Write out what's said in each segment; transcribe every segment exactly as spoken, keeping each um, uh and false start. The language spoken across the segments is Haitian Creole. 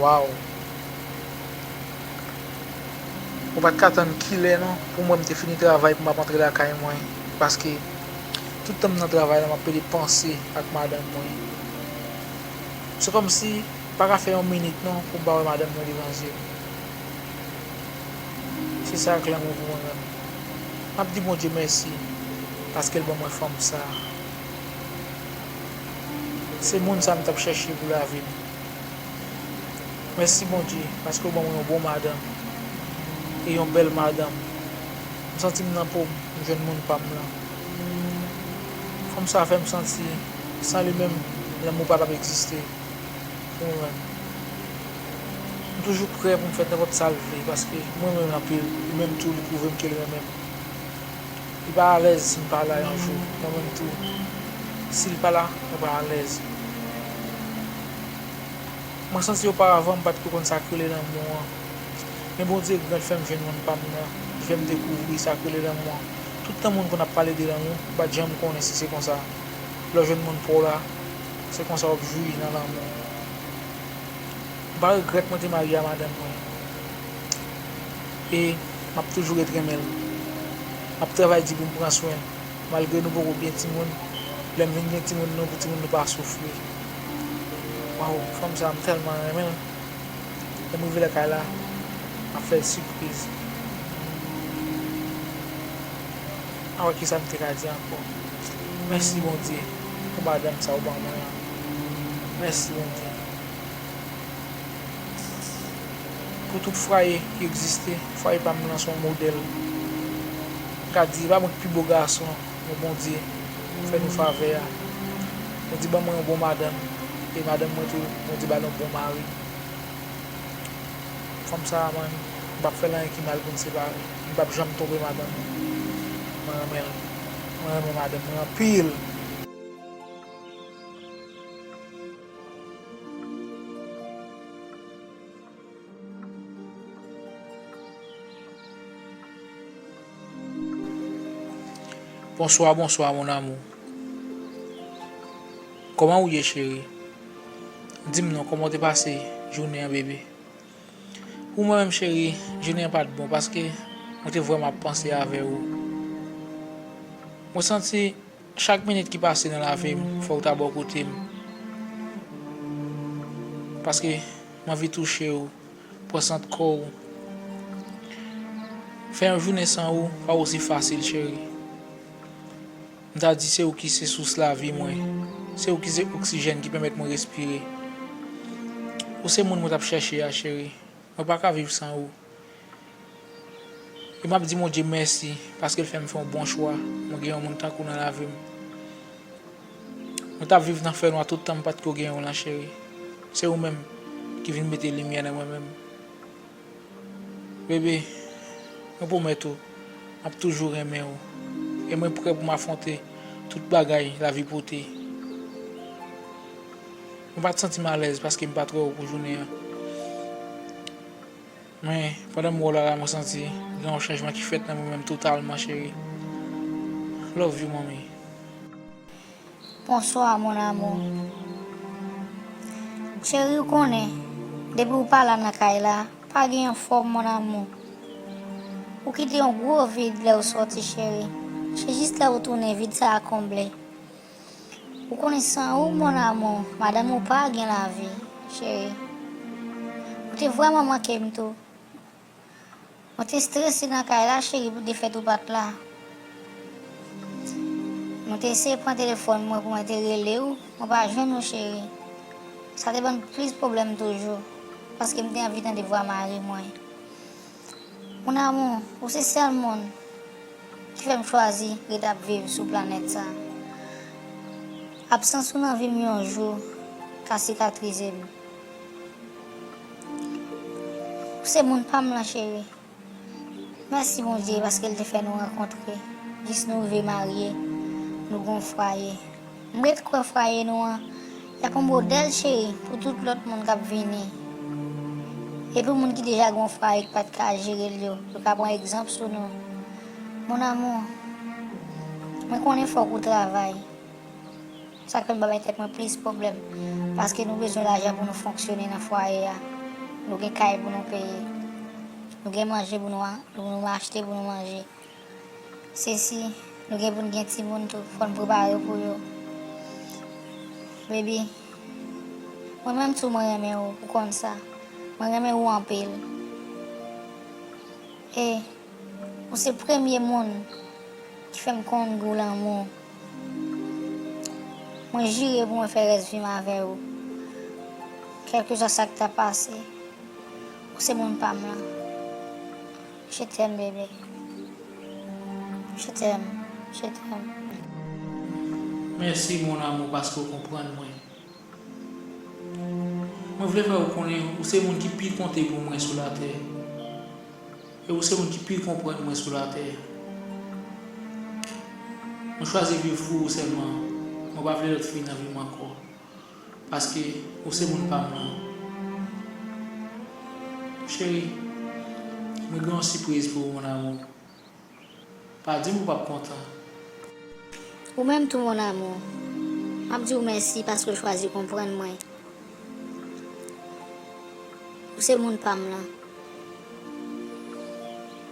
Waw! Mwen pa t ka tann kilè non pou mwen m te fini travay pou m ap antre lakay mwen, paske tout tan m nan travay la, m ap pede panse ak madanm mwen. Se kòmsi m pa ka fè yon minit non pou m pa wè madanm mwen devan zye m. Se sa k lanmou pou mwen menm. M ap di Bondye mèsi paske l ban mwen fanm sa a. Se moun sa a m t ap chèche pou lavi m. Mèsi Bondye paske w ban mwen yon bon madanm e yon bèl madanm. M santi m nan po m, m jwenn moun pa m lan. Fanm sa a fè m santi san li menm, lanmou pa t ap egziste pou mwen menm. M toujou prè pou m fè nenpòt sa l vle, paske m renmen l anpil, li menm tou li pwouve m ke l renmen m. Li pa alèz si m pa la yon jou, mwen menm tou, si l pa la, mwen pa alèz. Mwen santi oparavan m pa t ko konn sa k rele lanmou an. Men Bondye gran, l fè m jwenn moun pa m nan, li fè m dekouvri sa k rele lanmou an. Tout tan moun konn ap pale de lanmou, m pa t janm konnen si se konsa. Lè w jwenn moun pa w la, se konsa w ap jwi nan lanmou. M pa regrèt mwen te marye a madanm mwen. E m ap toujou ret renmen l. M ap travay di pou m pran swen l. Malgre nou poko gen timoun, lè m vin gen timoun nou, pou timoun nou pa soufri. Waw, fanm sa a, m tèlman renmen l. Lè m rive lakay la, m ap fè l sipriz. A wè kisa m te ka di ankò. Mèsi Bondye pou madanm sa ou ban mwen an. Mèsi Bondye. Pou tout fwaye ki egziste, fwaye pa m lan se yon modèl. M ka di, e pa mwen ki pi bo gason, men Bondye fè nou favè a. Bondye ban mwen yon bon madanm, e madanm mwen tou, Bondye ba l yon bon mari. Fanm sa a, man, m p ap fè l anyen ki mal pou n separe. M p ap janm twonpe madanm mwen. Mwen renmen l. Mwen renmen madanm mwen anpil. Bonswa, bonswa, mon amour. Kòman ou ye, cheri? Di m non, kòman w te pase jounen an, bebe? Pou mwen menm, cheri, jounen an pa t bon, paske mwen te vrèman ap panse avè ou. Mwen santi chak minit ki pase nan lavi m, fò w ta bò kote m. Paske m anvi touche w, pran sant kò w. Fè yon jounen san ou pa osi fasil, cheri. M ta di se ou ki se sous lavi mwen. Se ou ki se oksijèn ki pèmèt mwen respire. Ou se moun mwen t ap chèche a, cheri. Mwen pa ka viv san ou. E m ap di Bondye mèsi paske l fè m fè yon bon chwa. Mwen gen yon moun tankou w nan lavi m. Mwen t ap viv nan fènwa tout tan m pa t ko gen w lan, cheri. Se ou menm ki vin mete limyè nan mwen menm. Bebe, mwen pwomèt ou, m ap toujou renmen w. E mwen prè pou m afwonte tout bagay lavi pote. Mwen pa t santi m alèz paske m pa t wè w pou jounen an. Men, pandan m wè w la, la, mwen santi gen yon chanjman ki fèt nan mwen menm totalman, cheri. Love you, manmi. Bonswa, mon amour. Cheri, ou konnen, depi ou pa la nan kay la, pa gen anfòm, mon amour. Ou kite yon gwo vid lè ou sòti, cheri. Se jis lè ou tounen, vid sa a konble. Ou konnen san ou, mon amour, madanm ou pa gen lavi, cheri. Ou te vrèman manke m tou. Mwen te estrese nan kay la, cheri, pou defèt ou pa t la. Mwen te eseye pran telefòn mwen pou mwen te rele w, mwen pa jwenn ou, cheri. Sa te ban m plis pwoblèm toujou, paske m te anvi tande vwa mari mwen. Mon amour, ou se sèl moun ki fè m chwazi ret ap viv sou planèt sa. Absans ou nan vi m yon jou ka sikatrize m. Ou se moun pa m lan, cheri. Mèsi Bondye paske l te fè nou rankontre. Jis nou rive marye, nou gen yon fwaye. M ret kwè fwaye nou an y ap yon modèl, cheri, pou tout lòt moun k ap vini. E pou moun ki deja gen yon fwaye ki pa t ka jere l yo, yo ka pran egzanp sou nou. Mon amour, mwen konnen fòk ou travay. Sa k fè m pa bay tèt mwen plis pwoblèm, paske nou bezwen lajan pou nou fonksyone nan fwaye a. Nou gen kay pou nou peye. Nou gen manje pou nou, a- pou nou achte, pou nou manje. Se si nou gen pou n gen timoun tou, fò n prepare pou yo. Baby, mwen menm tou mwen renmen ou, ou konn sa. Mwen renmen ou anpil. E ou se premye moun ki fè m konn gou lanmou. Mwen jire pou mwen fè rès vi m avè ou. Kèlkeswa sa k ta pase, ou se moun pa m lan. Je t'aime, bébé. Je t'aime. Je t'aime. Mèsi, mon amour, paske w konprann mwen. Mwen vle fè w konnen ou se moun ki pi konte pou mwen sou latè. E ou se moun ki pi konprann mwen sou latè. Mwen chwazi viv pou ou sèlman. Mwen pa vle lòt fi nan vi m ankò. Paske ou se moun pa m lan. Cheri, mwen gen yon sipriz pou ou, mon amour. Pa di m ou p ap kontan. Ou menm tou, mon amour. M ap di w mèsi paske w chwazi konprann mwen. Ou se moun pa m lan.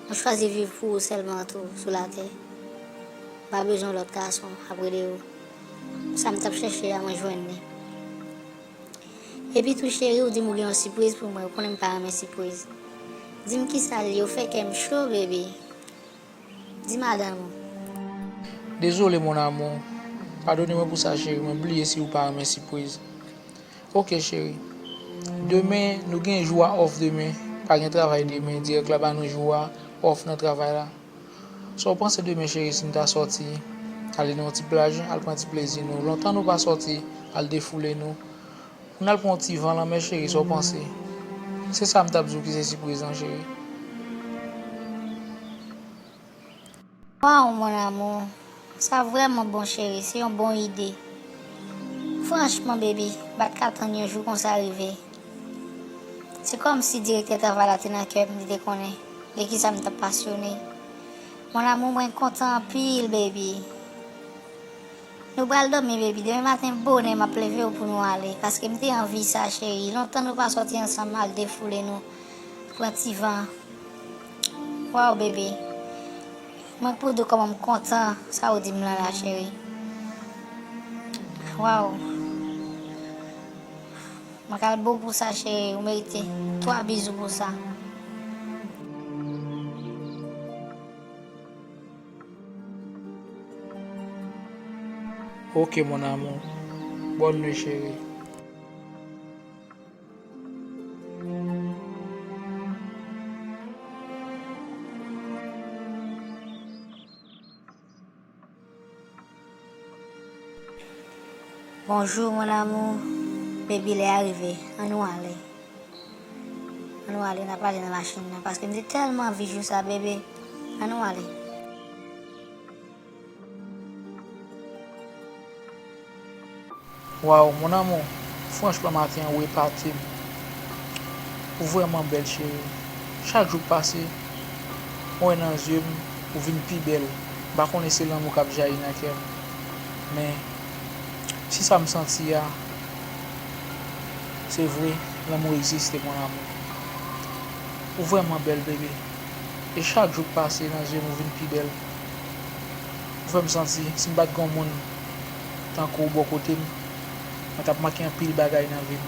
Mwen chwazi viv pou ou sèlman tou sou latè. M pa bezwen lòt gason apre de ou. Sa m t ap chèche a, mwen jwenn li. Epi tou, cheri, ou di m ou gen yon sipriz pou mwen, ou konnen m pa renmen sipriz. Di m kisa l ye, ou fè kè m cho, baby. Di madanm ou. Dezole, mon amour. Padone mwen pou sa, cheri. Mwen bliye si ou pa renmen sipriz. Oke, cheri. Demen, nou gen jou a off demen. Pa gen travay demen. Dirèk la ba nou jou a off nan travay la. Sa w panse demen, cheri, si n ta sòti, ale nan yon ti plaj, al pran ti plezi nou? Lontan nou pa sòti, al defoule nou. Pou n al pran yon ti van lanmè, cheri, sa w panse? Se sa m t ap di w ki se sipriz lan, cheri. Waw, mon amour. Sa vrèman bon, cheri. Se yon bon ide. Franchman, baby, m pa t ka tann yon jou konsa rive. Se kòmsi direktè travay la te nan kè m, li te konnen de kisa m t ap pasyone. Mon amour, mwen kontan anpil, baby. Nou pral dòmi, baby. Demen maten bonè, m ap leve w pou nou ale. Paske m te anvi sa, cheri. Lontan nou pa sòti ansanm al defoule nou, pran ti van. Waw, baby. Mwen k pou di w kòman m kontan sa ou di m lan la, cheri. Waw. Mwen k al ba w pou sa, cheri. Ou merite twa bizou pou sa. Ok, mon amour. Bonne nuit, chérie. Bonjou, mon amour. Baby, lè a rive. Ann nou ale. Ann nou ale, n ap ale nan machin nan. Paske m te tèlman anvi jou sa, baby. Ann nou ale. Waw, mon amour, franchman, maten an ou epate m. Ou vrèman bèl, cheri. Chak jou k pase, mwen wè nan zye m, ou vin pi bèl. M pa konnen se lanmou k ap jayi nan kè m. Men, si sa m santi a se vre, lanmou egziste, mon amour. Ou vrèman bèl, bebe. E chak jou k pase nan zye m, ou vin pi bèl. Ou fè m santi, si m pa t gen yon moun tankou w bò kote m, mwen t ap manke anpil bagay nan vi m.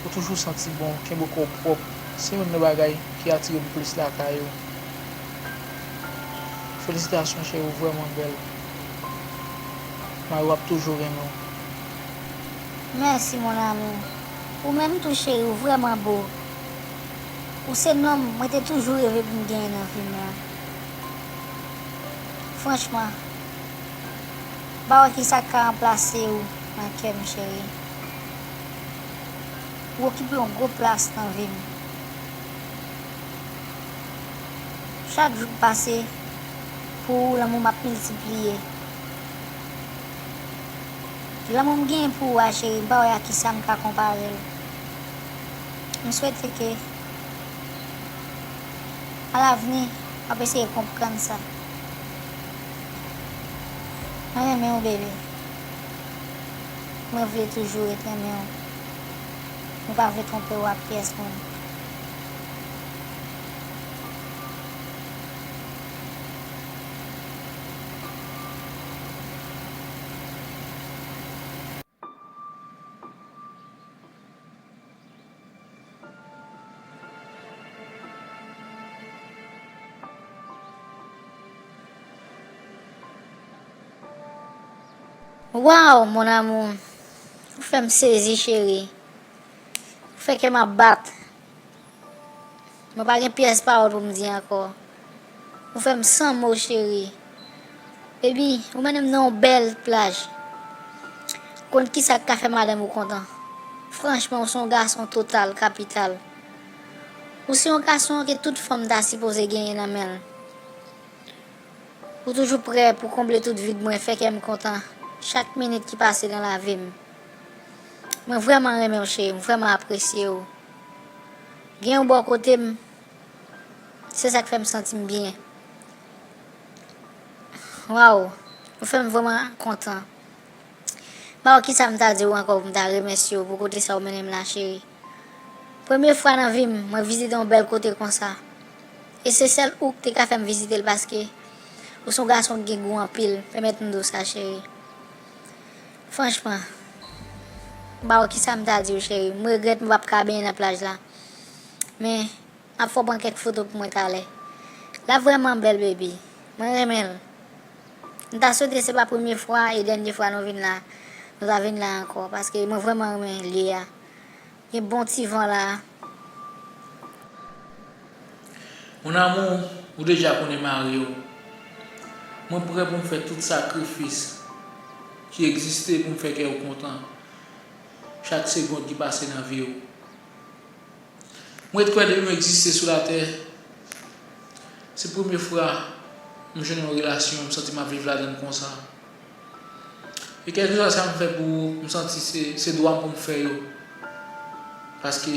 Ou toujou santi bon, kenbe kò w pwòp, se youn nan bagay ki atire m plis lakay ou. Felisitasyon, cheri, ou vrèman bèl. Mari w ap toujou renmen w. Mèsi, mon amour. Ou menm tou, cheri, ou vrèman bo. Ou se nonm mwen te toujou reve pou m genyen nan vi m lan. Franchman, m pa wè kisa k ka ranplase ou nan kè m, cheri. Ou okipe yon gwo plas nan vi m. Chak jou k pase, pou ou, lanmou m ap miltipliye. Lanmou m genyen pou ou a, cheri, m pa wè ak kisa m ka konpare l. M swete ke alavni, w ap eseye konprann sa. Mwen renmen w, bebe. Mwen vle toujou ret renmen w. Nou pa vle twonpe w ak pyès moun. Waw, mon amour, ou fè m sezi, cheri. Ou fè kè m ap bat. Mwen pa gen pyès pawòl pou m di ankò. Ou fè m san mo, cheri. Baby, ou mennen m nan yon bèl plaj. Ou konn kisa k ka fè madanm ou kontan? Franchman, ou se yon gason total, kapital. Ou se yon gason ke tout fanm ta sipoze genyen nan men l. Ou toujou prè pou konble tout vid mwen, fè kè m kontan chak minit ki pase nan lavi m. Mwen vrèman renmen w, cheri, m vrèman apresye w. Gen w bò kote m, se sa k fè m santi m byen. Waw, ou fè m vrèman kontan. M pa wè kisa m ta di w ankò pou m ta remèsye w pou kote sa w mennen m la, cheri. Premye fwa nan vi m, mwen vizite yon bèl kote konsa. E se sèl ou k te ka fè m vizite l paske ou se yon gason ki gen gou anpil. Pèmèt m di w sa, cheri. Franchman, m pa wè kisa m ta di w, cheri. M regrèt m p ap ka benyen nan plaj la. Men, m ap fè w pran kèk foto pou mwen talè. L ap vrèman bèl, baby. Mwen renmen l. M ta swete se pa premye fwa e dènye fwa nou vin la. Nou ta vin la ankò, paske mwen vrèman renmen lye a. Gen bon ti van la. Mon amour, ou deja konnen mari w. Mwen prè pou m fè tout sakrifis ki egziste pou m fè kè w kontan chak segonn ki pase nan vi w. Mwen ret kwè depi mwen egziste sou latè, se premye fwa m jwenn yon relasyon, m santi m ap viv ladan l konsa. E kèlkeswa sa m fè pou ou, m santi se, se dwa m pou m fè yo. Paske,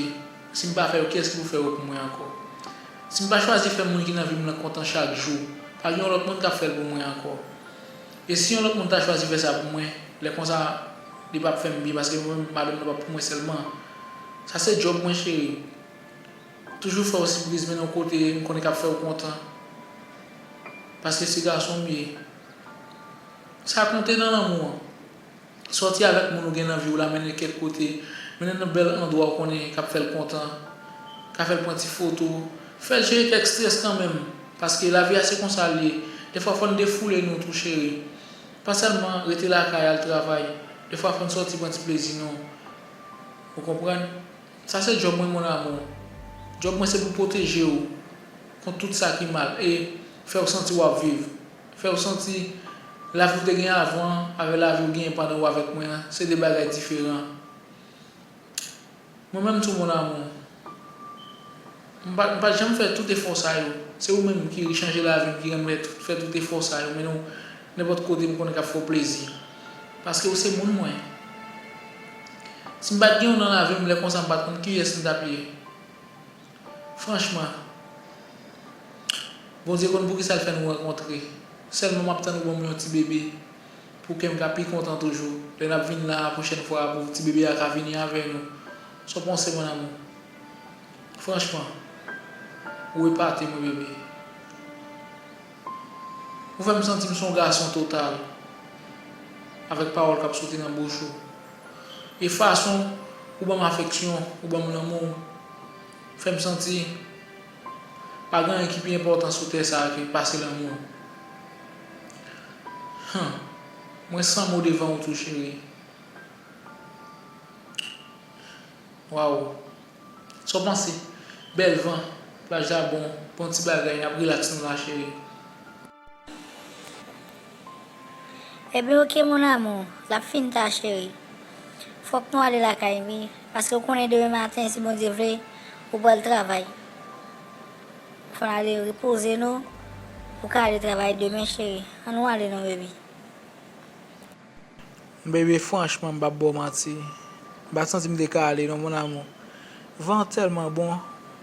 si m pa fè yo, kiyès ki pou fè yo pou mwen ankò? Si m pa chwazi fè moun ki nan vi m nan kontan chak jou, pa gen yon lòt moun k ap fè l pou mwen ankò. E si yon lòt moun ta chwazi fè sa pou mwen, lè konsa, li p ap fè m byen, paske mwen menm, madanm nan p ap pou mwen sèlman. Sa se djòb mwen, cheri. Toujou fè w sipriz, mennen w kote m konnen k ap fè w kontan. Paske se gason m ye. Sa konte nan lanmou an. Sòti avèk moun ou gen nan vi w la, mennen l kèk kote, mennen l nan bèl andwa w konnen k ap fè l kontan, ka fè l pran ti foto, fè l jere kèk estrès kanmenm, paske lavi a se konsa l ye. Defwa fò n defoule nou tou, cheri. Pa sèlman rete lakay al travay, defwa fò n sòti pran ti plezi nou. Ou konprann? Sa se djòb mwen, mon amour. Djòb mwen se pou pwoteje w kont tout sa ki mal e fè w santi w ap viv. Fè w santi lavi w te gen avan avè lavi w genyen pandan w avèk mwen an, se de bagay diferan. Mwen menm tou, mon amour, m pa, m pa t janm fè tout efò sa yo. Se ou menm ki chanje lavi m, ki rann mwen fè tout efò sa yo, mennen w nenpòt kote m konnen k ap fè w plezi. Paske ou se moun mwen. Si m pa t gen w nan lavi m, lè konsa m pa t konn kiyès m t ap ye. Franchman, Bondye konn poukisa l fè nou rankontre. Sèlman m ap tann ou ban mwen yon ti bebe pou kè m ka pi kontan toujou. Lè n ap vin la pwochèn fwa pou ti bebe a ka vini avè nou. Sa w panse, mon amour? Franchman, ou epate mwen, bebe. Ou fè m santi m se yon gason total avèk pawòl k ap soti nan bouch ou. E fason ou ban m afeksyon, ou ban m lanmou, fè m santi pa gen anyen ki pi enpòtan sou tè sa a ke pase lanmou. Huh. Mwen san mo devan ou tou, cheri. Waw. Sa w panse? Bèl van, plaj la bon, bon ti bagay, n ap rilaks nou la, cheri. Ebyen, oke, mon amour, l ap fin ta, cheri. Fòk nou ale lakay, wi, paske w konnen demen maten, si Bondye vle, ou pral travay. Fò n ale repoze nou, ou ka ale travay demen, cheri. Ann nou ale non, baby. Bebe, franchman, m p ap ba w manti. M pa t santi m te ka ale non, mon amour. Van an tèlman bon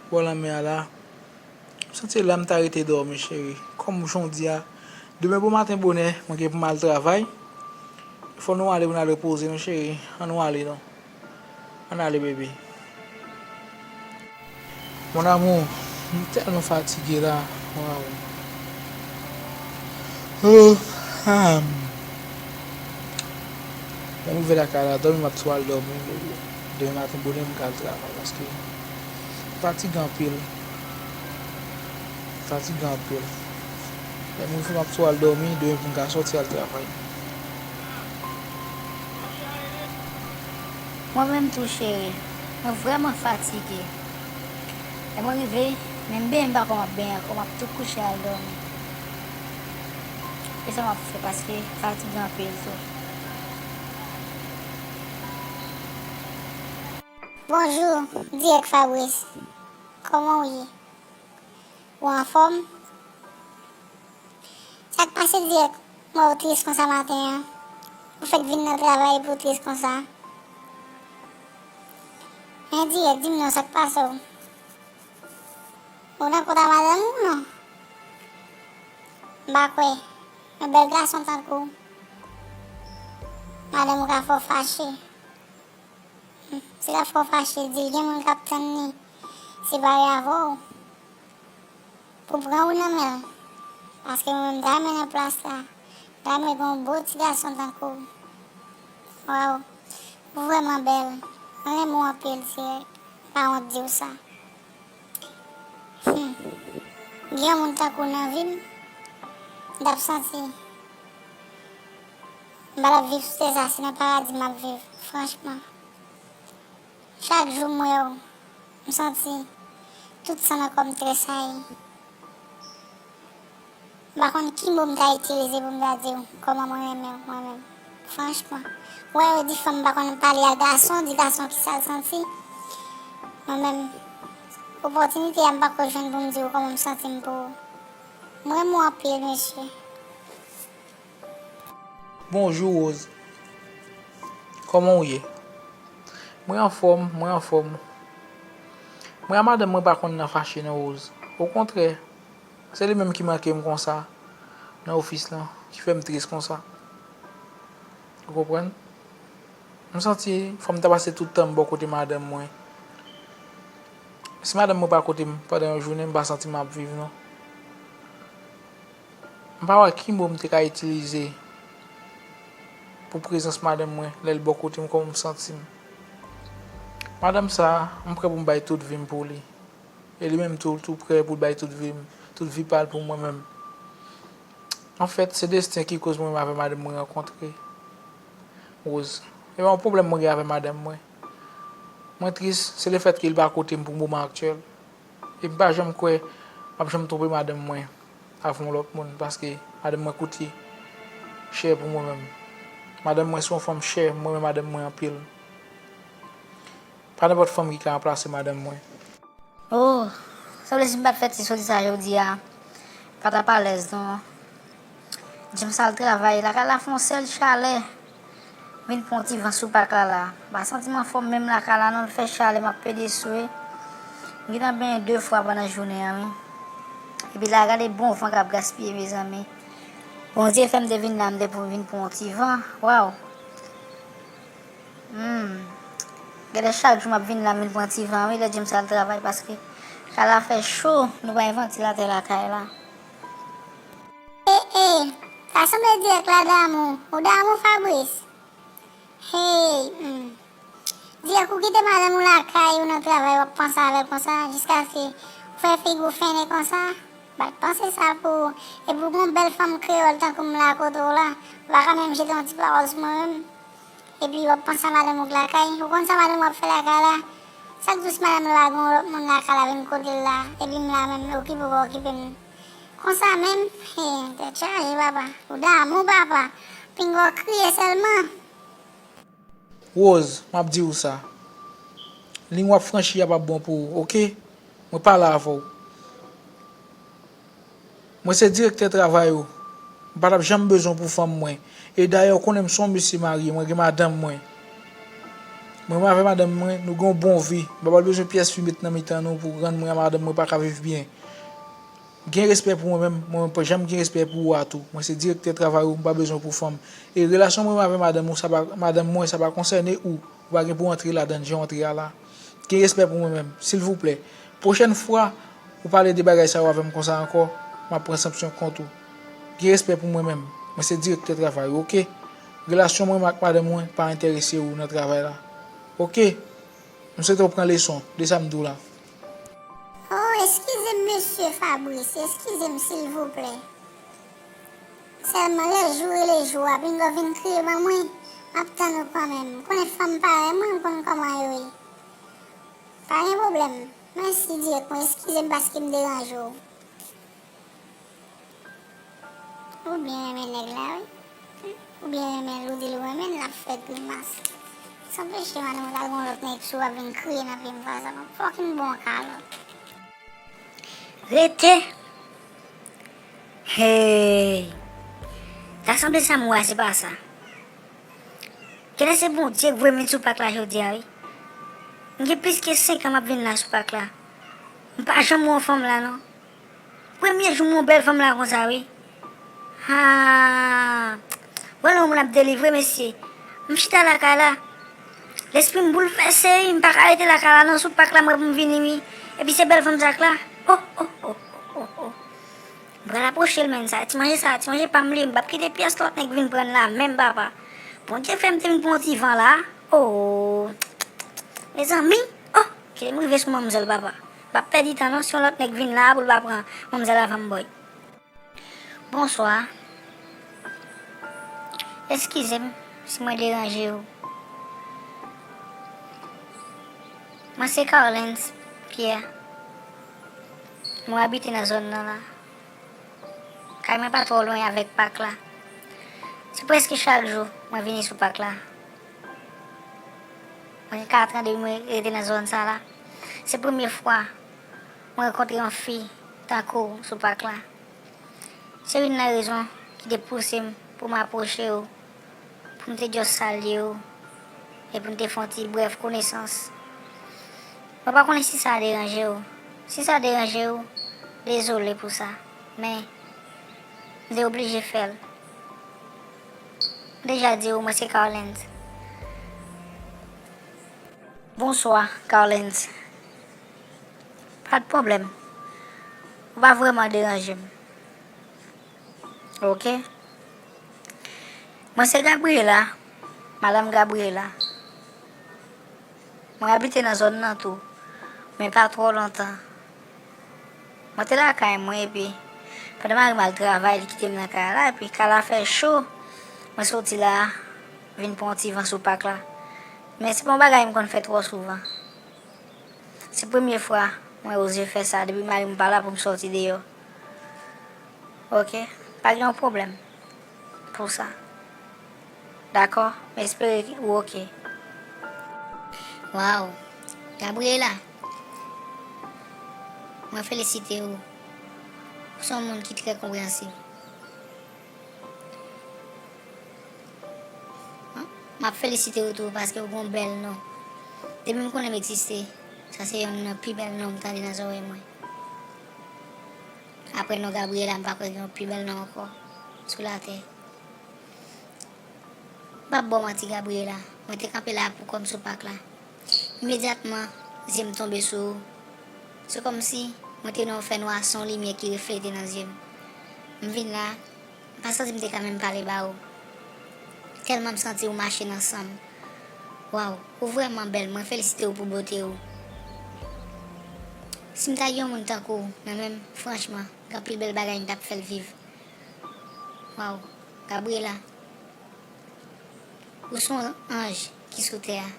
bò lanmè a la. M santi se la m ta rete dòmi, cheri. Kòm jan w di a, demen bon maten bonè, mwen gen pou m al travay. Fò nou ale pou n al repoze nou, cheri. Ann nou ale non. Ann ale, bebe. Mon amour, m tèlman fatige la. Waw. Oh, ah. Lè m rive lakay la, dòmi m ap tou al dòmi. Demen maten bonè m ka al travay paske m fatige anpil. M fatige anpil. Lè m rive m ap tou al dòmi, demen pou m ka sòti al travay. Mwen menm tou cheri, mwen vrèman fatige. Lè mwen rive, menm benyen m pa ko m ap benyen ankò, m ap tou kouche al dòmi. E sa m ap fè paske fatige anpil tou. Bonjou, Dirèk Fabrice. Kòman w ye? Ou anfòm? Sa k pase Dirèk? M wè w tris konsa maten an. Ou fèk vin nan travay epi w tris konsa. Men Dirèk, di m non, sa k pase w? Ou nan kont a madanm ou non? M pa kwè. Yon bèl gason tankou w. Madanm ou ka fè w fache. Si l ap fè w fache, di l gen moun k ap tann li separe avè w pou pran ou nan men l. Paske mwen menm m ta renmen nan plas la, m ta renmen gen yon bo ti gason tankou w. Waw, ou vrèman bèl. Mwen renmen w anpil Dirèk, m pa wont di w sa. Humm, gen yon moun tankou w nan vi m, m t ap santi m pa t ap viv sou tè sa, se nan paradi m ap viv, franchman. Chak jou m wè w, m santi tout san nan kò m tresayi. M pa konn ki mo m ta itilize pou m ta di w kòman mwen renmen w, mwen menm. Franchman, ou wè yo di fanm pa konn pale a gason, di gason kisa l santi. Mwen menm, opòtinite a m pako jwenn pou m di w kòman m santi m pou ou. M renmen w anpil, mesye. Bonjou Rose. Kòman w ye? Mwen anfòm, mwen anfòm. Mwen a madanm mwen pa konn nan fache non Rose. Okontrè, se li menm ki manke m konsa nan ofis lan, ki fè m tris konsa. Ou konprann? M santi fò m ta pase tout tan m bò kote madanm mwen. Si madanm mwen pa kote m pandan yon jounen, m pa santi m ap viv non. M pa wè ki mo m te ka itilize pou prezans madanm mwen lè l bò kote m, kòman m santi m. Madanm sa a, m prè pou m bay tout vi m pou li. E li menm tou, l tou prè pou l bay tout vi m, tout vi pa l pou mwen menm. Anfèt, se desten ki koz mwen menm avè madanm mwen rankontre. Rose. E pa yon pwoblèm mwen gen avè madanm mwen. Mwen tris, se lefètke li pa kote m pou moman aktyèl. E m pa janm kwè m ap janm twonpe madanm mwen avè yon lòt moun, paske madanm mwen koute chè pou mwen menm. Madanm mwen se yon fanm chè, mwen renmen madanm mwen anpil. Pa nenpòt fanm ki ka ranplase madanm mwen. Oh, sanble si m pa t fè ti soti sa jodi a, m pa t ap alèz non. James al travay, lakay la fè yon sèl chalè. Vin pran yon ti van sou pak la la. M pa santi m anfòm menm lakay la non, l fè chalè, m ap pede swe. M gentan benyen de fwa pandan jounen an wi. Epi la gade bon van k ap gaspiye mezanmi. Bondye fè m te vin la, m te pou vin pran yon ti van. Waw. Hmm. Genlè chak jou m ap vin la m vin pran ti van wi lè James al travay paske kay la fè cho, nou pa gen vantilatè lakay la. E e, ta sanble Dirèk la damou. Ou damou Fabrice? Hey, hmm. Dirèk ou kite madanm ou lakay ou nan travay w ap panse avè l konsa jiskaske ou fè figi w fennen konsa? Bat panse sa pou ou. Epi w gen yon bèl fanm kreyòl tankou m la kote w la, ou pa ka menm jete yon ti pawòl sou mwen menm? Epi w ap panse a madanm ou k lakay. Ou konn sa madanm ou ap fè lakay la? Chak jou si madanm la pa gen yon lòt moun lakay la vin kote l la, epi m la menm, okipe w pa okipe m. Konsa menm, he, tèt chaje papa. Ou damou papa. Pinga w kriye sèlman. Rose, m ap di w sa. Liy w ap franchi a p ap bon pou ou, oke? Mwen pale avè w. Mwen se direktè travay ou. M pa t ap janm bezwen w pou fanm mwen. E dayè, w konnen m se yon mesye marye, mwen gen madanm mwen. Mwen menm avèk madanm mwen, nou gen yon bon vi. M pa pral bezwen pyès fi met nan mitan nou pou rann mwen ak madanm mwen pa ka viv byen. Gen respè pou mwen menm, mwen menm pa janm gen respè pou ou a tou. Mwen se direktè travay ou, m pa bezwen w pou fanm. E relasyon mwen menm avèk madanm ou, sa pa, madanm mwen, sa pa konsène ou. Ou pa gen pou w antre ladann jan w antre a la. Gen respè pou mwen menm, silvouplè. Pwochèn fwa ou pale de bagay sa yo avè m konsa ankò, m ap pran sanksyon kont ou. Gen respè pou mwen menm. Mwen se direktè travay ou, oke? Relasyon mwen ak madanm mwen pa enterese ou nan travay la. Oke? M swete w pran leson de sa m di w la. Oh, eskize m, mesye Fabrice, eskize m, silvouplè. Sèlman lè jou rele jou a, pinga w vin kriye ban mwen, m ap tann ou kanmenm. M konnen fanm parèy mwen, m konn kòman yo ye. Pa gen pwoblèm. Mèsi dirèk, mwen eskize m paske m deranje w. Ou byen renmen nèg la, wi. Ou byen renmen l, ou di l ou renmen l, l ap fè grimas. Sa anpeche madanm ou t al gen yon lòt nèg sou w ap vin kriye nan pye m konsa, yon fucking bon kalòt. Rete! Hey! Ta sanble sa m wè a se pa sa. Genlè se Bondye k voye m vin sou pak la jodi a wi. M gen plis ke senk an m ap vin la sou pak la. M pa janm wè yon fanm la non. Premye jou m wè yon bèl fanm la konsa wi. Haa. Wè lè yon moun ap delivre mesye. M chita lakay la. Lespri m boulvèse wi, m pa ka rete lakay la non, sou pak la m wè pou m vini wi. Epi se bèl fanm sa k la. Oh oh oh oh oh oh. M pral apwoche l menn sa, ti manje sa, ti manje pa m li, m p ap kite pyès lòt nèg vin pran l la menm papa. Bondye fè m te vin pran yon ti van la. Oh. Mezanmi. Oh. Kite m rive sou manmzèl papa. M p ap pèdi tan non, si yon lòt nèg vin la pou l pa pran manmzèl avan m bòy. Bonswa. Eskize m si mwen deranje w. Mwen se Carlens Pierre. Mwen abite nan zòn nan la. Kay mwen pa twò lwen avèk pak la. Se prèske chak jou mwen vini sou pak la. Mwen gen katran depi mwen rete nan zòn sa la. Se premye fwa mwen rankontre yon fi tankou w sou pak la. Se youn nan rezon ki te pouse m pou m apwoche w, pou m te just salye w, e pou n te fè yon ti brèf konesans. Mwen pa konnen si sa deranje w. Si sa deranje w, dezole pou sa, men m te oblije fè l. M deja di w mwen se Carlens. Bonswa, Carlens. Pa t pwoblèm. Ou pa vrèman deranje m. Oke. Mwen se Gabriela, madanm Gabriela. Mwen abite nan zòn nan tou, men pa twò lontan. Mwen te lakay mwen epi pandan mari m al travay, li kite m nan kay la epi kay la fè cho. Mwen soti la, vin pran yon ti van sou pak la. Men se pa yon bagay m konn fè twò souvan. Se premye fwa mwen oze fè sa depi mari m pa la pou m sòti deyò. Oke, pa gen yon pwoblèm pou sa. Dakò, m espere ou oke. Waw, Gabriela, mwen felisite w. Ou se yon moun ki trè konpreyansib. M ap felisite w tou paske w gen yon bèl non. Depi m konnen m egziste, sa se youn nan pi bèl non m tande nan zòrèy mwen. Apre non Gabriela, m pa kwè gen yon pi bèl non ankò sou latè. M p ap ba w manti, Gabriela, mwen te kanpe la pou kò m sou pak la. Imedyatman, zye m tonbe sou ou. Se kòmsi mwen te nan yon fènwa san yon limyè ki reflete nan zye m. M vin la, m pa santi m te ka menm pale ba ou. Tèlman m santi ou mache nan san m. Waw, ou vrèman bèl, mwen felisite w pou bote ou. Si m ta gen yon moun tankou w nan men m, franchman, gen anpil bèl bagay m t ap fè l viv. Waw, Gabriela, ou se yon anj ki sou tè a.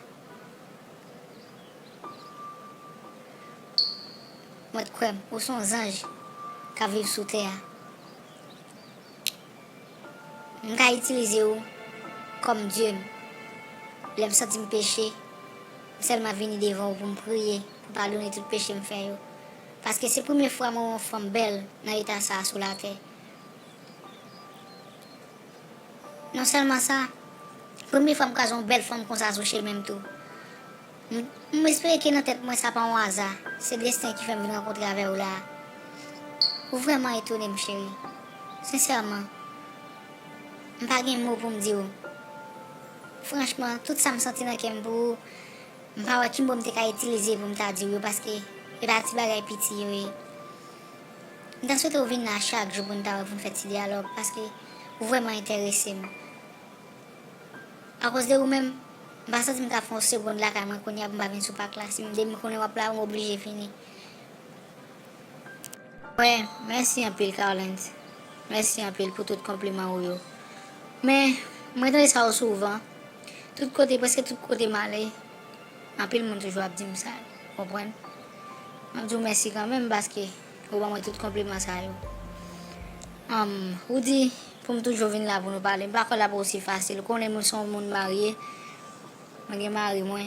Mwen t kwè m, ou se yon zanj k ap viv sou tè a. M ka itilize w kòm Dye m. Lè m santi m peche, m sèlman vini devan w pou m priye, pou w padone tout peche m fè yo. Paske se premye fwa mwen wè yon fanm bèl nan eta sa a sou latè. Non sèlman sa, premye fwa m kwaze yon bèl fanm konsa sou chemen m tou. M, m espere ke nan tèt mwen sa pa yon aza, se desten ki fè m vin rankontre avè w la a. Ou vrèman etone m, cheri. Sensèman, m pa gen mo pou m di w. Franchman, tout sa m santi nan kè m pou ou, m pa wè ki mo m te ka itilize pou m ta di w yo, paske E pa ti bagay piti yo ye. M ta swete w vin la chak jou pou n ta wè, pou n fè ti dyalòg, paske ou vrèman enterese m. Akoz de ou menm, m pa santi m ka fè yon segonn lakay mwen kounye a pou m pa vin sou pak la. Si m, depi m konnen w ap la, m oblije vini. Wè, mèsi anpil, Carlens. Mèsi anpil pou tout konpliman ou yo. Men, mwen tande sa yo souvan. Tout kote, prèske tout kote m ale, anpil moun toujou ap di m sa yo. Konprann? M ap di w mèsi kanmenm paske ou ban mwen tout konpliman sa yo. Anm, ou di pou m toujou vin la pou nou pale. M pa kwè l ap osi fasil. Ou konnen mwen se yon moun marye. Mwen gen mari mwen.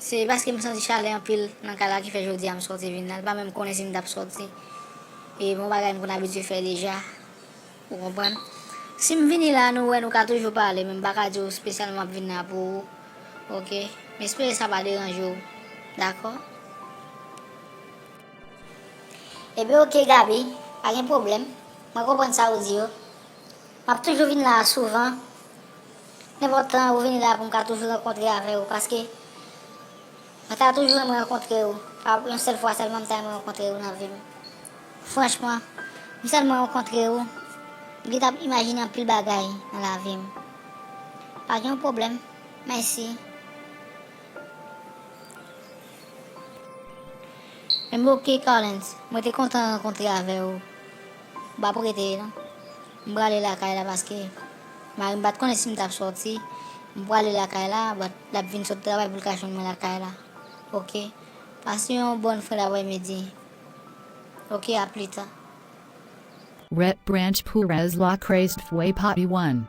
Se paske m santi chalè anpil nan kay la ki fè jodi a m sòti vin la. L pa menm konnen si m t ap sòti. E bon bagay m konn abitye fè deja. Ou konprann? Si m vini la, nou wè, nou ka toujou pale, men m pa ka di w espesyalman m ap vin la pou ou. Oke? M espere sa pa deranje w. Dakò? Ebyen, oke, Gaby, pa gen pwoblèm. Mwen konprann sa ou di yo. M ap toujou vin la souvan. Nenpòt tan ou vini la pou m ka toujou rankontre avè w, paske mwen ta toujou renmen rankontre w. Pa yon sèl fwa sèlman m ta renmen rankontre w nan vi m. Franchman, m sèlman rankontre w, m gentan ap imajine anpil bagay nan lavi m. Pa gen yon pwoblèm. Mèsi. Enben, oke, Carlens, mwen te kontan rankontre avè w. Ou pa pou rete, non. M prale lakay la paske mari m pa t konnen si m t ap sòti. M prale lakay la, but l ap vin sot travay pou l ka jwenn mwen lakay la. Oke? Pase yon bòn fen daprèmidi. Oke, a pli ta. Rep Branch pour la craze fwe pati wan.